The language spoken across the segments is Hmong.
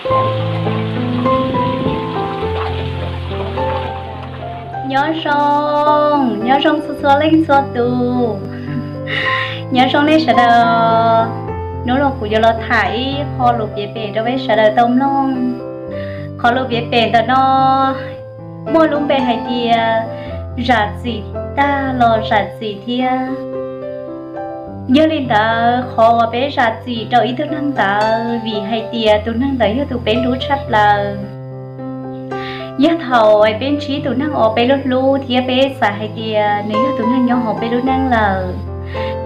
Nyob zoo, nyob zoo txhua txhua leej txhua tus. Nyob zoo nej sawv daws. Hnub no kuv yuav los tham ib qho lus piav pem rau peb sawv daws tau mloog. Qhov lus piav pem ntawm no muaj lub npe hais tias zam txim tag los zam txim thiab. Yog li ntawd, qhov uas peb zam txim rau ib tug neeg ntawd vim hais tias tus neeg ntawd yog tus peb hlub tshaj plaws. Yog thaum peb ntsib tus neeg uas peb hlub hlub thiab peb xav hais tias nws yog tus neeg nyob hauv peb lub neej lawm,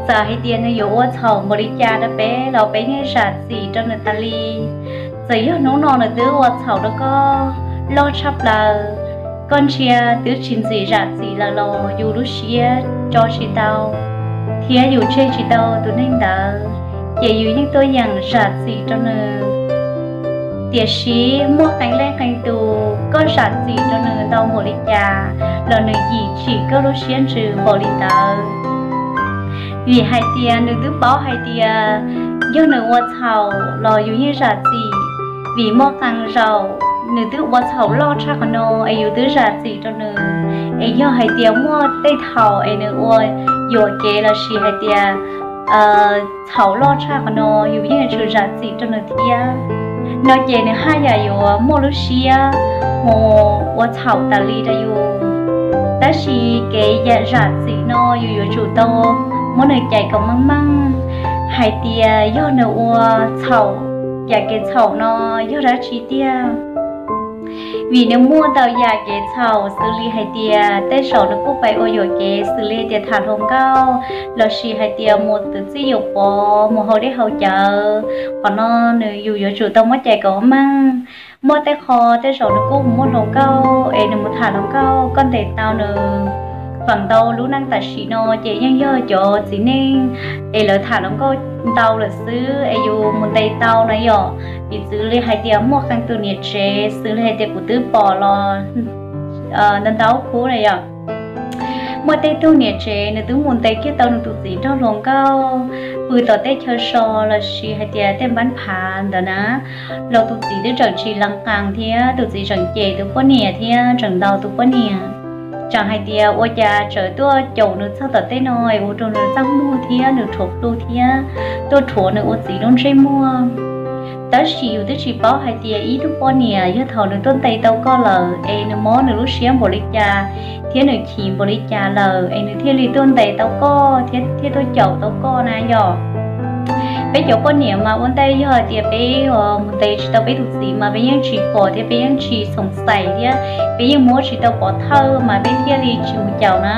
txawm hais tias nws yuav ua txhaum npaum li cas rau peb los peb yeej zam txim rau nws tas li. Txawm yog hnub no nws twb ua txhaum rau koj loj tshaj plaws, koj ntsia twb tsis ntxim zam txim lawm los yus lub siab tso tsis tau thiab yus tseg tsis tau tus neeg ntawd, ces yus yeej tuaj yeem zam txim rau nws. Tiam sis muaj qee leej qee tus koj zam txim rau nws ntau npaum li cas los nws yim tsim koj lub siab ntsws npaum li ntawd. Vim hais tias nws twb paub hais tias yog nws ua txhaum los yus yeej zam txim, vim muaj qee zaus nws twb ua txhaum loj tshaj qhov no es yus twb zam txim rau nws. Es yog hais tias muaj tej thaum es nws ua yuam kev los sis hais tias txhaum loj tshaj qhov no yus yeej yuav tsum zam txim rau nws thiab. No ces nws haj yam yuav muaj lub siab mus ua txhaum tas li rau yus. Tab sis kev zam txim no yus yuav tsum tau muab nws cais kom meej meej hais tias yog nws ua txhaum, yam kev txhaum no yog dab tsi tiag. Vim nws muaj ntau yam kev txhaum xws li hais tias tej zaum nws kuj pais ua yuam kev xws li hais tias tham hluas nkauj los sis hais tias mus twv txij yuam pov mus haus dej haus cawv. Qhov no nws yus yuav tsum tau muab cais kom meej. Muaj tej qho tej zaum nws kuj mus muaj hluas nkauj es nws mus tham hluas nkauj, koj ntes tau nws. Feem ntau lub neej tam sim no ces yeej yog cov txiv neej es lawv tham hluas nkauj ntau lawm xwb es yus mus ntes tau na yom. Piv txwv li hais tias muaj qee tus niam tsev xws li hais tias kuv twb pom los ntau ntau khub na yom. Muaj tej tug niam tsev nws twb mus ntes kiag tau nws tus txiv nrog hluas nkauj pw tom tej chaw so los sis hais tias tej npab phav ntawd na, los tus txiv twb tseem tsis lees qees thiab tus txiv tseem cem tus poj niam thiab tseem ntaus tus poj niam. Tseem hais tias ua cas tseem tuaj caum nws txog tom tej no es ua rau nws txaj muag thiab nws rhuav plhu thiab tuaj rhuav nws ua txiv lub ntsej muag. Tab sis yus twb tsis paub hais tias ib tug poj niam yog thaum nws tuaj ntes tau koj lawm es nws mob nws lub siab npaum li cas thiab nws chim npaum li cas lawm es nws thiaj li tuaj ntes tau koj thiab thiaj tuaj caum tau koj na yom. Peb cov poj niam mas ua ntej yog hais tias peb mus ntes tsis tau peb tus txiv mas peb yeej tsis pom thiab peb yeej tsis xoom xais thiab peb yeej muab tsis tau pov thawj mas peb thiaj li tsis mus caum na.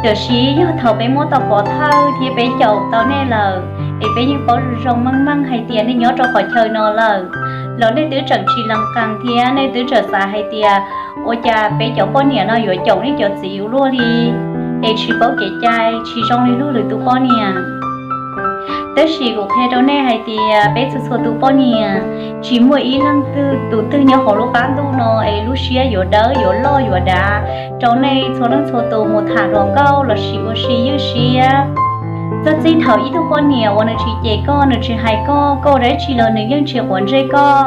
Tiam sis yog thaum peb muab tau pov thawj thiab peb caum tau nej lawm, es peb yeej paub zoo meej meej hais tias nej nyob rau qhov chaw no lawm, los nej twb tseem tsis lees qees thiab nej twb tseem xav hais tias ua cas peb cov poj niam no yuav caum nej cov txiv ua luaj li, es tsis paub kev cai tsis zoo li luag lwm tus poj niam. Tab sis kuv qhia rau nej hais tias peb txhua txhua tus poj niam tsis muaj ib leej twg tus twg nyob hauv lub qab ntuj no es lub siab yuav dawb yuav loj yuav dav rau nej txhua leej txhua tus mus tham hluas nkauj los sis ua si ywj siab. Txog txij thaum ib tug poj niam uas nws tsis cem koj, nws tsis hais koj, koj ua dab tsi los nws yeej tsis quav ntsej koj,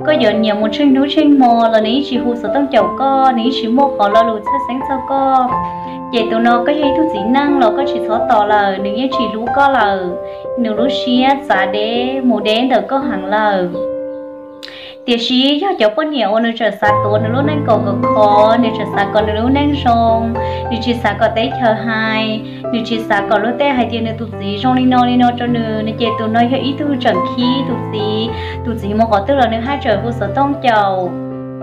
koj yuav nyiam mus tsheej hnub tsheej hmo los nws yeej tsis hu xov tooj caum koj, nws yeej tsis muaj qhov lo lus txhawj xeeb txog koj, ces tus no koj yog ib tug txiv neej los koj tsis txhob tos lawm, nws yeej tsis hlub koj lawm. Nws lub siab txav deb mus deb ntawm koj heev lawm. Tiam sis yog cov poj niam uas nws tseem xav tuav nws lub neej kom khov khov, nws tseem xav kom nws lub neej zoo, nws tsis xav kom teb chaws hais, nws tsis xav kom luag tej hais tias nws tus txiv zoo li no li no rau nws, nws ces tus no yog ib tug tseem khib tus txiv. Tus txiv mus qhov twg los nws haj tseem hu xov tooj caum.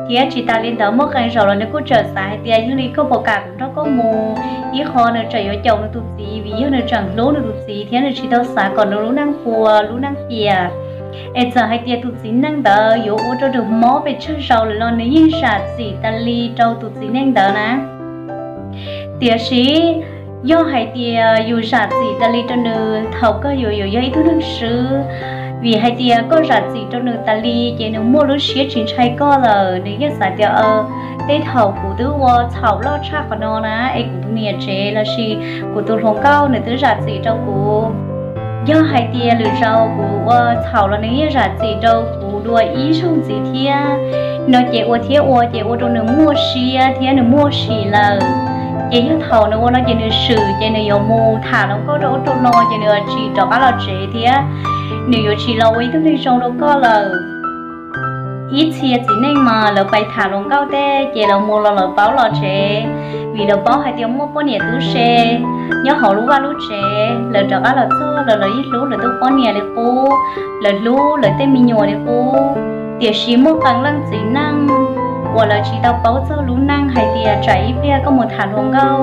Thiab tsis tas li ntawd muaj qee zaum los nws kuj tseem xav hais tias yog li koj puas kam kuv nrog koj mus. Ib qho nws tseem yuav caum nws tus txiv vim yog nws tseem hlub nws tus txiv thiab nws tsis tau xav kom nws lub neej puas lub neej piam. Es txawm hais tias tus txiv neej ntawd yuav ua rau nws mob pes tsawg zaus lawm los nws yeej zam txim tas li rau tus txiv neej ntawd na. Tiam sis yog hais tias yus zam txim tas li rau nws, thaum kawg yuav yuav yog ib tug neeg swb. Vim hais tias koj zam txim rau nws tas li ces nws muaj lub siab tsis ntshai koj lawm, nws yeej xav tias tej thaum kuv twb ua txhaum loj tshaj qhov no na es kuv tus niam tsev los sis kuv tus hluas nkauj nws twb zam txim rau kuv. Yog hais tias lwm zaus kuv ua txhaum los nws yeej zam txim rau kuv dua ib zaug ntxiv thiab no ces ua thiab ua ces ua rau nws muaj siab thiab nws muaj sim lawm. Ces yog thaum nws ua no ces nws swm ces nws yuav mus tham hluas nkauj rau ub rau no ces nws yuav tsis rov qab los tsev thiab nws yuav tsis los ua ib tug neeg zoo rau koj lawm. Ib txhia txiv neej mas lawv pais tham hluas nkauj tej ces lawv mus los lawv paub los tsev, vim lawv paub hais tias muaj poj niam tub se nyob hauv lub vaj lub tsev, lawv rov qab los txog los lawv yeej hlub lawv tus poj niam li qub, lawv hlub lawv tej me nyuam li qub. Tiam sis muaj qee leej txiv neej uas lawv tsis tau paub txog lub neej hais tias tsam ib pliag koj mus tham hluas nkauj,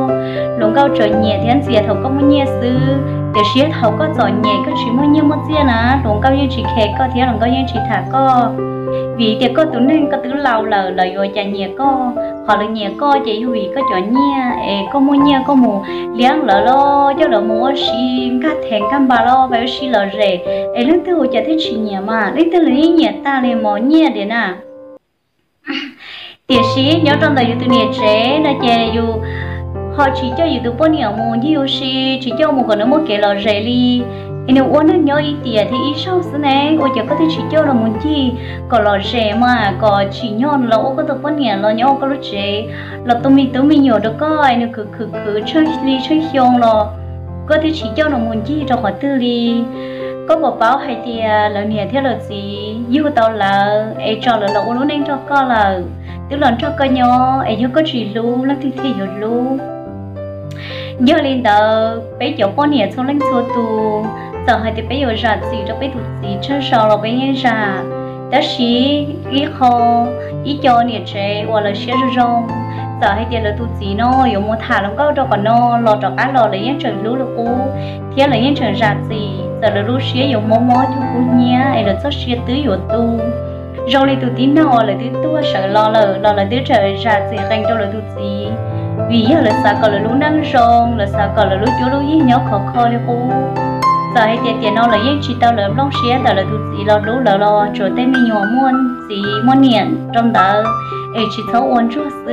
hluas nkauj tsuas nyiam thiab ntxias thaum koj muaj nyiaj xwb, tiam sis thaum koj txom nyem koj tsis muaj nyiaj muaj txiaj na, hluas nkauj yeej tsis khe koj thiab hluas nkauj yeej tsis tham koj. Vim tias koj tus neeg koj twb laus lawm, lawv yuav cas nyiam koj? Qhov lawv nyiam koj ces yog vim koj cov nyiaj es koj muaj nyiaj koj mus liab lawv los coj lawv mus ua si, nkag thev nkag npas los pais ua si lom zem, es leej twg ua cas thiaj tsis nyiam mas, leej twg los yeej nyiam tag li mos nyiaj tiag na. Tiam sis nyob rau ntawm yus tus niam tsev no ces yus ho tsis coj yus tus poj niam mus ncig ua si, tsis coj mus kom nws muaj kev lom zem li. Es nws ua neej nyob ib tiam thiab ib zaug xwb ne, ua cas koj thiaj tsis coj los mus ncig kom lom zem mas, kom tsim nyog nws los ua koj tus poj niam los nyob ua koj lub tsev, los tu me tub me nyuam rau koj, es nws khwv khwv khwv tsheej li tsheej xyoo los koj thiaj tsis coj nws mus ncig rau qhov twg li. Koj puas paub hais tias lawv niam thiab lawv txiv yug tau lawv es tso lawv los ua lub neej nrog koj lawm, twb los nrog koj nyob, es yog koj tsis hlub leej twg thiaj yuav hlub? Yog li ntawd peb cov poj niam txhua leej txhua tus, txawm hais tias peb yuav zam txim rau peb tus txiv tsawg zaus los peb yeej zam, tab sis ib qho, ib co niam tsev uas lawv siab zoo zoo, txawm hais tias lawv tus txiv no yuav mus tham hluas nkauj rau qhov no los rov qab los lawv yeej tseem hlub li qub thiab lawv yeej tseem zam txim, txawm lawv lub siab yuav mob mob cuag kub hnyiab es lawv txoj sia twb yuav tu. Zoo li tus tib neeg uas lawv twb tuag sawv los lawm los lawv twb tseem zam txim qees rau lawv tus txiv, vim yog lawv xav kom lawv lub neej zoo, lawv xav kom lawv lub cuab lub yig nyob khov kho li qub. Txawm hais tias tiam no lawv yeej tsis tau lawv nplooj siab ntawm lawv tus txiv los hlub lawv los tsuas tej me nyuam muaj txiv muaj niam rau ntawd es tsis txhob ua ntsuag xwb.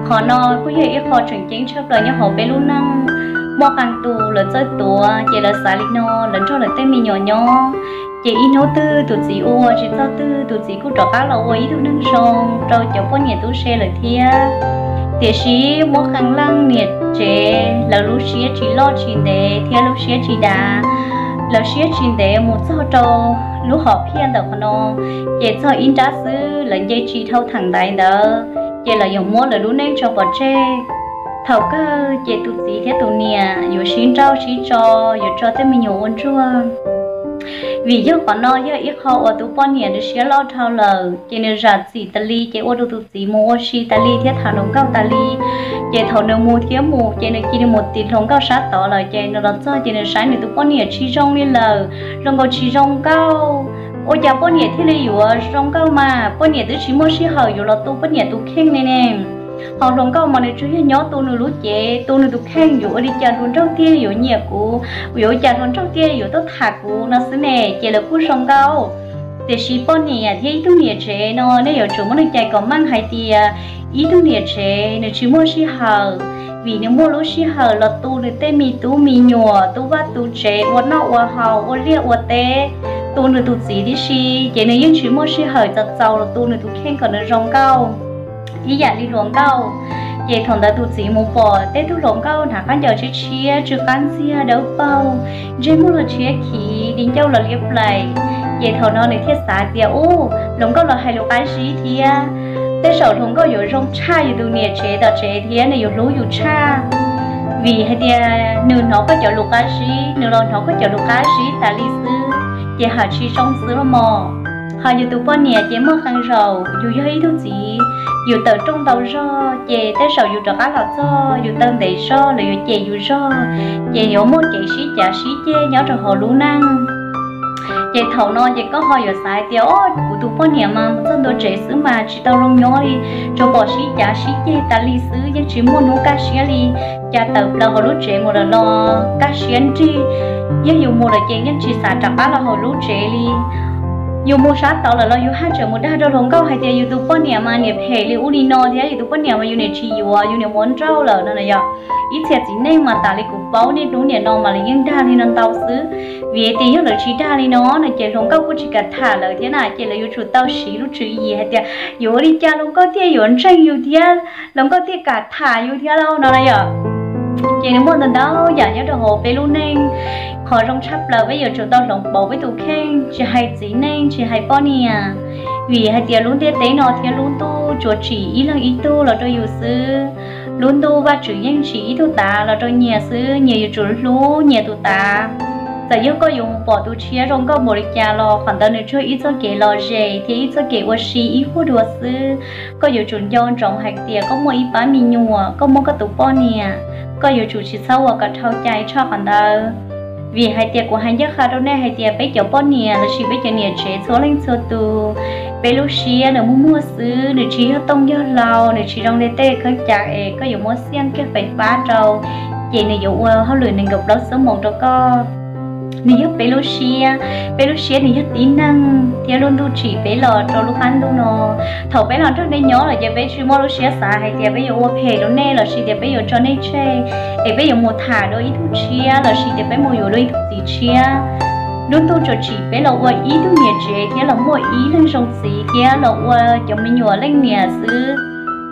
Qhov no kuj yog ib qho tseem ceeb tshaj plaws nyob hauv peb lub neej. Muaj qee tus lawv txawj tuav ces lawv xav li no, lawv nrog lawv tej me nyuam nyob, ces ib hnub twg tus txiv ua tsis txog twg tus txiv kuj rov qab los ua ib tug neeg zoo rau cov poj niam tub se lawm thiab. Tiam sis muaj qee leej niam tsev lawv lub siab tsis loj tsis ntev thiab lub siab tsis dav, lawv siab tsis ntev mus txog rau lub hom phiaj ntawm qhov no, ces txog ib nrab xwb lawv nce tsis dhau theem ntaiv ntawd, ces lawv yuav muab lawv lub neej tso pov tseg. Thaum kawg ces tus txiv thiab tus niam yuav sib nrauj sib tso, yuav tso tej me nyuam ua ntsuag. Vim yog qhov no yog ib qho uas tus poj niam nws siab loj dhau lawm, ces nws zam txim tas li, ces ua rau tus txiv mus ua si tas li thiab tham hluas nkauj tas li. Ces thaum nws mus thiab mus, ces nws cia li mus tim hluas nkauj sab tod lawm, ces nws los txog ces nws saib nws tus poj niam tsis zoo li lawm, hluas nkauj tsis zoo nkauj. Ua cas poj niam thiaj li yuav zoo nkauj mas, poj niam twb tsis muaj sij hawm yuav los tu poj niam tus kheej li ne. Ho hluas nkauj mas nws tsuas yog nyob tu nws lub cev, tu nws tus kheej, yuav ua li cas hluas nraug thiaj yuav nyiam kuv, yuav ua cas hluas nraug thiaj yuav tuaj tham kuv no xwb ne, ces lawv kuj zoo nkauj. Tiam sis poj niam thiab ib tug niam tsev no nej yuav tsum muab nws cais kom meej hais tias ib tug niam tsev nws tsis muaj sij hawm, vim nws muaj lub sij hawm los tu nws tej me tub me nyuam, tu vaj tu tsev, ua noj ua haus, ua liaj ua teb, tu nws tus txiv tib si, ces nws yeej tsis muaj sij hawm txaus txaus los tu nws tus kheej kom nws zoo nkauj ib yam li hluas nkauj. Ces thaum ntawd tus txiv mus pom tej tug hluas nkauj hnav qab ncaws tshiab tshiab, tsw qab ntxiag, dawb paug, ntsej muag los tshiab khiv, di ncauj los liab plaim. Ces thaum no nws thiaj xav tias, ub, hluas nkauj los hais lus qab zib thiab, tej zaum hluas nkauj yuav zoo tshaj yus tus niam tsev tom tsev thiab nws yuav hlub yus tshaj. Vim hais tias nws hnov koj cov lus qab zib, nws los hnov koj cov lus qab zib tas li xwb, ces haj tsis zoo xwb los mos. Ho yus tus poj niam ces muaj qee zaum yus yog ib tug txiv, yus tawm rooj ntau zog, ces tej zaum yus rov qab los txog yus taw ntev zog los yuav cem yus zog, ces yuav muaj kev sib cav sib ceg nyob rau hauv lub neej. Ces thaum no ces koj ho yuav xav hais tias, o, kuv tus poj niam mas mus txog ntua tsev xwb mas tsis tau zoo nyob li, tsuas pom sib cav sib ceg tas li xwb, yeej tsis muaj hnub kaj siab li. Cas tawm plaws hauv lub tsev mus lawm los kaj siab nrig, yog yus mus lawm ces yeej tsis xav rov qab los hauv lub tsev li. Yus mus sab tod lawm los yus haj tseem mus dag rau hluas nkauj hais tias yus tus poj niam mas niam phem li ub li no thiab yus tus poj niam mas yus niam tsis yuav, yus niam mus ua nrauj lawm no na yom. Ib txhia txiv neej mas tas li kuv paub niaj hnub niam no mas lawv yeej dag li no ntau xwb. Vim tias yog lawv tsis dag li no no ces hluas nkauj kuj tsis kam tham lawv thiab na, ces lawv yuav tsum tau siv lub tswv yim hais tias yuav ua li cas hluas nkauj thiaj yuav ntseeg yus thiab, hluas nkauj thiaj kam tham yus thiab lauj no na yom. Ces nws muaj ntau ntau yam nyob rau hauv peb lub neej. Qhov zoo tshaj plaws peb yuav tsum tau hloov pauv peb tus kheej, tsis hais txiv neej tsis hais poj niam. Vim hais tias lub ntiaj teb no thiab lub ntuj tsuas tsim ib leeg ib tug los rau yus xwb. Lub ntuj Vajtswv yeej tsim ib tug tav los rau nyias xwb, nyias yuav tsum hlub nyias tus tav. Txawm yog koj yuav mus pom tus tshiab zoo nkauj npaum li cas los qhov ntawd nws tsuas ib txoj kev lom zem thiab ib txoj kev ua si ib huab dua xwb. Koj yuav tsum nco ntsoov hais tias koj muaj ib pab me nyuam, koj muaj koj tus poj niam, koj yuav tsum tsis txhob ua kom dhau cai tshaj qhov ntawd. Vim hais tias kuv hais ncaj qha rau nej hais tias peb cov poj niam lossis peb cov niam tsev txhua leej txhua tus, peb lub siab nws muaj muaj xwb, nws tsis yog tooj yog hlau, nws tsis zoo li tej kheeb cav es koj yuav muab xiaj kiag fais fab rau, ces nws yuav ua hauj lwm nees nkaum plaub xuab moos rau koj. Nws yog peb lub siab, peb lub siab nws yog tib neeg thiab lub ntuj tsim peb los rau lub qab ntuj no. Thaum peb los nrog nej nyob lawm ces peb tsis muaj lub siab xav hais tias peb yuav ua phem rau nej lossis tias peb yuav tso nej tseg es peb yuav mus tham dua ib tug tshiab lossis tias peb mus yuav dua ib tug txiv tshiab. Lub ntuj tsuas tsim peb los ua ib tug niam tsev thiab los muaj ib leeg zoo txiv thiab los ua cov me nyuam leej niam xwb.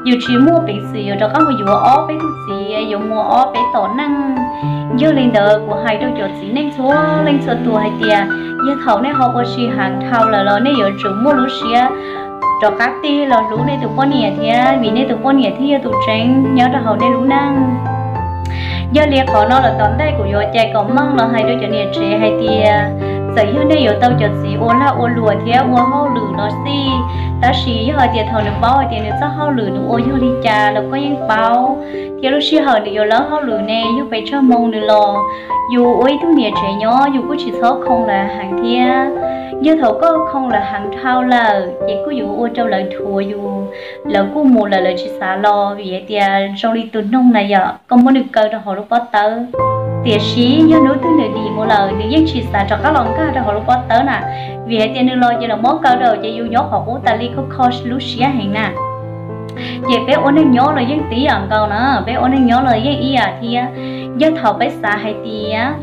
Yus tsis muaj peev xwm yuav rov qab mus yuav ob peb tug txiv, yuav mus ob peb tom neej. Yog li ntawd kuv hais rau cov txiv neej txhua leej txhua tus hais tias yog thaum nej ho ua si heev dhau lawm los nej yuav tsum muaj lub siab rov qab tig los hlub nej tus poj niam thiab, vim nej tus poj niam thiaj yog tus tseeb nyob rau hauv nej lub neej. Yog li qhov no lawm tom ntej kuv yuav cais kom meej los hais rau cov niam tsev hais tias txawm yog nej yuav tau cov txiv ua lag ua luam thiab ua hauj lwm los xij, tab sis yog hais tias thaum nws paub hais tias nws txoj hauj lwm nws ua yog li cas los koj yeej paub, thiab lub sij hawm nws yuav lawb hauj lwm ne yog pes tsawg moo nws los, yus ua ib tug niam tsev nyob yus kuj tsis txhob khoo lawv heev thiab. Yog thaum koj khoo lawv heev dhau lawm ces kuj yuav ua rau lawv dhuav yus, lawv kuj mus lawm lawv tsis xav los vim hais tias zoo li tus noog na yom, koj muab nws kaw rau hauv lub pob tawb. Tiam sis yog hnub twg nws dim mus lawm nws yeej tsis xav rov qab los nkag rau hauv lub pob tawb na, vim hais tias nws los ces los muab kaw rau ces yus nyob qhov qub tas li kho kho lub siab heev na. Ces peb ua neej nyob los yeej tib yam nkaus na, peb ua neej nyob los yeej ib yam thiab. Yog thaum peb xav hais tias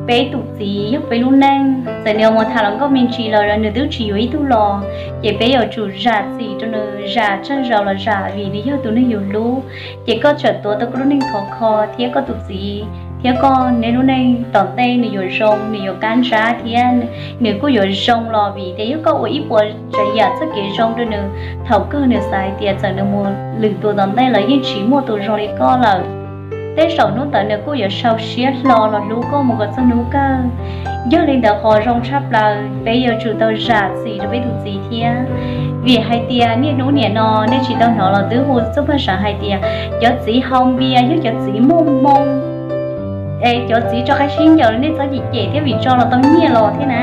peb tus txiv yog peb lub neej, txawm nws mus tham hluas nkauj me ntsis los nws twb tsis yuav ib tug los, ces peb yuav tsum zam txim rau nws, zam tsawg zaus los zam vim nws yog tus neeg yus hlub. Ces koj tseem tuav tau koj lub neej khov kho thiab koj tus txiv thiab koj, nej lub neej tom ntej nws yuav zoo, nws yuav kab ntsab thiab nws kuj yuav zoo los vim tias yog koj ua ib puas tsav yam txoj kev zoo rau nws, thaum kawg nws xav hais tias txawm nws mus lwm tus tom ntej los yeej tsis muaj tus zoo li koj lawm. Tej zaum hnub ntawd nws kuj yuav sau siab hlo los hlub koj mus kom txog hnub kawg. Yog li ntawd qhov zoo tshaj plaws peb yuav tsum tau zam txim rau peb tus txiv thiab. Vim hais tias niaj hnub niam no nej tsis tau hnov los twb hu txuj paj sav hais tias cov txiv haus npias yog cov txiv muaj hmoo. Es cov txiv tso qaib sib ncaws nej txhob cem cem thiab vim tso los tau nyiaj los thiab na.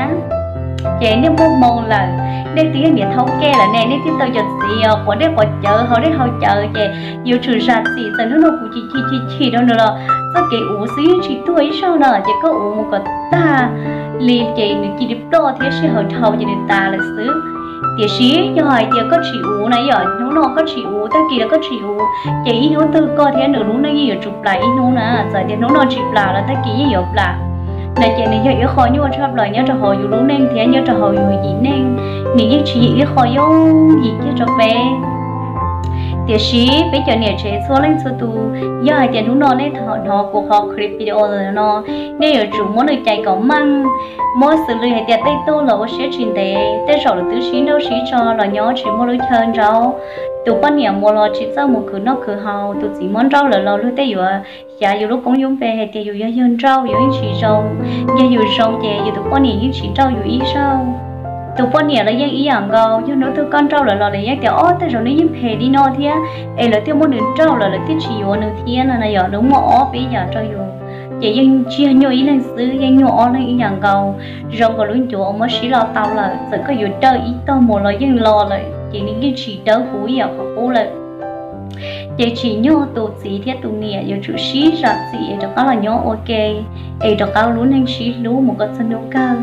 Ces nej muaj hmoo lawm, nej twb yog niam thaub kej lawm ne, nej twb tau cov txiv quav dej quav cawv haus dej haus cawv ces yuav tsum zam txim. Txawm hnub no kuv chim chim chim chim rau nws los txoj kev uv xwb yeej tsis tuag ib zaug no, ces koj uv mus kom tag li ces nws cia li ploj thiab sij hawm dhau ces nws tas lawm xwb. Tiam sis yog hais tias koj tsis uv na yom, hnub no koj tsis uv, tag kis los koj tsis uv, ces ib hnub twg koj thiab nws lub neej yeej yuav tsum plam ib hnub na. Txawm tias hnub no tsis plam los tag kis yeej yuav plam. No ces nws yog ib qho nyuaj tshaj plaws nyob rau hauv yus lub neej thiab nyob rau hauv yus yim neej, nws yeej tsis yog ib qho yooj yim kiag rau peb. Tiam sis peb cov niam tsev txhua leej txhua tus, yog hais tias hnub no nej hnov kuv qhov clip video no, nej yuav tsum muab nws cais kom meej, muab xws li hais tias tej tug los ua siab tsis ntev, tej zaum lawv twb sib nrauj sib tso los nyob tsis muaj lub chaw nraub, tus poj niam mus los tsis txawj mus khwv noj khwv haus, tus txiv muab nrauj lawm los luag tej yuav xyav yus lub koob yub npe hais tias yus yog yawg nrauj, yus yeej tsis zoo. Yog yus zoo ces yus tus poj niam yeej tsis nrauj yus ib zaug. Tus poj niam los yeej ib yam nkaus, yog hnub twg koj nrauj lawm los lawv yeej tias ob tej zaum nws yeej phem li no thiab, es lawv thiaj muab nws nrauj lawm lawv thiaj tsis yuav nws thiab no na yom. Nws muaj ob peb yam rau yus, ces yeej tsis yog nyuaj ib leeg xwb, yeej nyuaj ob leeg ib yam nkaus. Zoo nkaus lub ncuav uas muab sib lo tau lawm, txawm koj yuav dawj ib tog mus los yeej lo lawm, ces nws yeej tsis dawb huv ib yam qhov qub lawm. Ces tsim nyog tus txiv thiab tus niam yuav tsum sib zam txim es rov qab los nyob ua ke, es rov qab lub neej sib hlub mus kom txog hnub kawg.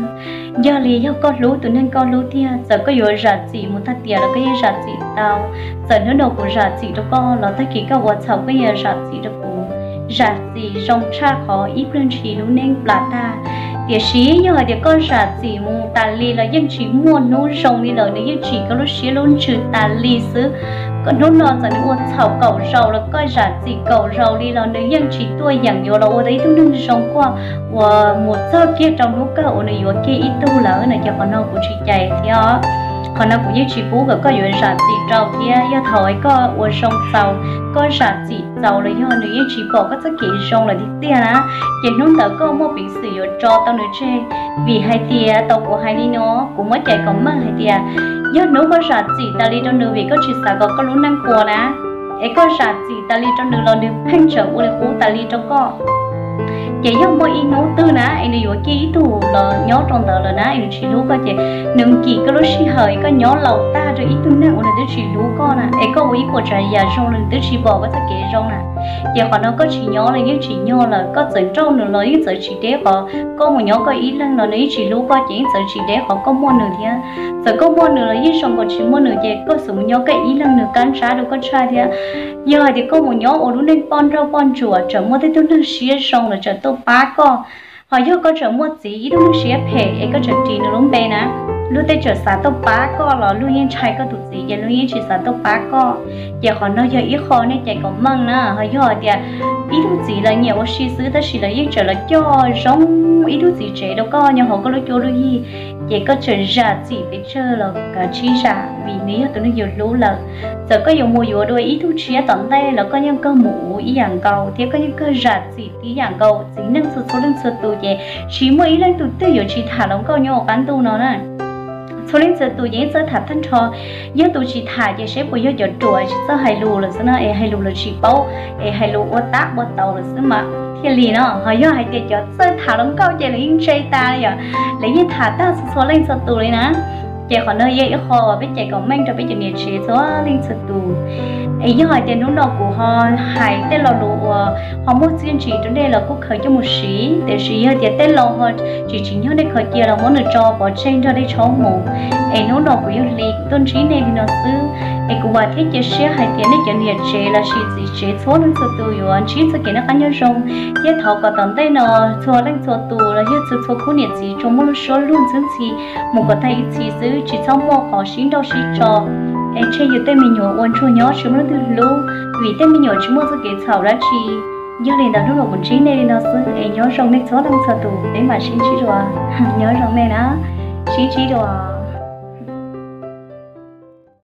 Yog li yog koj hlub tus neeg koj hlub tiag, txawm koj yuav zam txim mus tag tiam los koj yeej zam txim tau. Txawm hnub no kuv zam txim rau koj los tag kis koj ua txhaum koj yeej zam txim rau kuv. Zam txim zoo tshaj qhov ib pliag ntshis lub neej plam tag. Tiam sis yog hais tias koj zam txim mus tas li los yeej tsis muaj hnub zoo li lawm, nws yeej tsim koj lub siab lub ntsws tas li xwb. Hnub no txawm nws ua txhaum kaum zaus los koj zam txim kaum zaus li los nws yeej tsis tuaj yeem yuav los ua tau ib tug neeg zoo koj uas mus txog kiag rau hnub kawg uas nws yuav kiag ib tug lawm no ces qhov no kuv tsis cais thiab. Qhov no kuv yeej tsis pub kom koj yuav zam txim rau thiab. Yog thaum koj ua zoo txaus, koj zam txim txaus los yog nws yeej tsis pom koj txoj kev zoo lawm tiag tiag na, ces hnub ntawd koj muaj peev xwm yuav tso tau nws tseg. Vim hais tias tau kuv hais li no, kuv muab cais kom meej hais tias yog hnub koj zam txim tas li rau nws vim koj tsis xav kom koj lub neej puas na, es koj zam txim tas li rau nws los nws pheej tseem ua li qub tas li rau koj. Ces yog muaj ib hnub twg na es nws yuav kiag ib tug los nyob rau ntawd lawm na es nws tsis hlub koj ces nws nkim koj lub sij hawm es koj nyob laus tag rau ib tug neeg uas nws twb tsis hlub koj na, es koj ua ib puas tsav yam zoo los nws twb tsis pom koj txoj kev zoo na, ces qhov no koj tsis nyob los yeej tsis nyog lawm. Koj txawm nrauj nws los yeej txawv tsis deb qhov koj mus nyob koj ib leeg los nws yeej tsis hlub koj ces yeej txawv tsis deb qhov koj muaj nws thiab. Txawm koj muaj nws los yeej zoo nkaus tsis muaj nws ces koj xub mus nyob koj ib leeg nws qab ntsab rau koj tshaj thiab. Yog hais tias koj mus nyob ua lub neej poj nrauj poj ntsuam tseem muaj tej tug neeg siab zoo los tseem tuaj pab koj, ho yog koj tseem muaj txiv ib tug neeg siab phem es koj tseem ris nws lub npe na, luag tej tseem xav tuaj pab koj los luag yeej ntshai koj tus txiv ces luag yeej tsis xav tuaj pab koj. Ces qhov no yog ib qho nej cais kom meej na. Ho yog hais tias ib tug txiv lawv nyiam ua si xwb tab sis lawv yeej tseem los coj zoo ib tug txiv tsev rau koj nyob hauv koj lub cuab lub yig, ces koj tseem zam txim pes tsawg los kav tsij zam vim nws yog tus neeg yus hlub lawm. Txawm koj yuav mus yuav dua ib tug tshiab tom ntej los koj yeej kawg mus ua ib yam nkaus thiab koj yeej kawg zam txim tib yam nkaus. Txiv neej txhua txhua leej txhua tus ces tsis muaj ib leej tug twg yuav tsis tham hluas nkauj nyob hauv qab ntuj no na. Txhua leej txhua tus ces yeej txawj tham tag nrho. Yog tus tsis tham ces seb puas yog cov ruam tsis txawj hais lus lawm xwb no es hais lus lawv tsis paub, es hais lus ua tab ua tau lawm xwb mas thiaj li no. Ho yog hais tias cov txawj tham hluas nkauj ces lawv yeej ntse tas li yom, lawv yeej tham tag txhua txhua leej txhua tus li na. Ces qhov no yog ib qho peb cais kom meej rau peb cov niam tsev txhua leej txhua tus. Es yog hais tias hnub no kuv ho hais tej lo lus uas ho muaj txiaj ntsig rau nej los kuj khaws coj mus siv, tiam sis yog tias tej lo ho tsis tsim nyog nej khaws cia los muab nws tso pov tseg nrog dej tshoob mus. Es hnub no kuv yog Hli kuv tuaj ntsib nej li no xwb. Es kuv vam thiab cia siab hais tias nej cov niam tsev los sis txiv tsev txhua leej txhua tus yuav ntsib txoj kev noj qab nyob zoo, thiab thov kom tom ntej no txhua leej txhua tus los yog txhua txhua khub niam txiv tsuas muaj lub suab luag ntxhi ntxhi mus kom tag ib txhis xwb, tsis txhob muaj qhov sib nrauj sib tso. Es tseg yus tej me nyuam ua ntsuag nyob tsis muaj leej twg hlub, vim tej me nyuam tsis muaj txoj kev txhaum dab tsi. Yog li ntawd hnub no kuv ntsib nej li no xwb es nyob zoo nej txhua leej txhua tus, peb mam sib ntsib dua. Nyob zoo nej na, sib ntsib dua.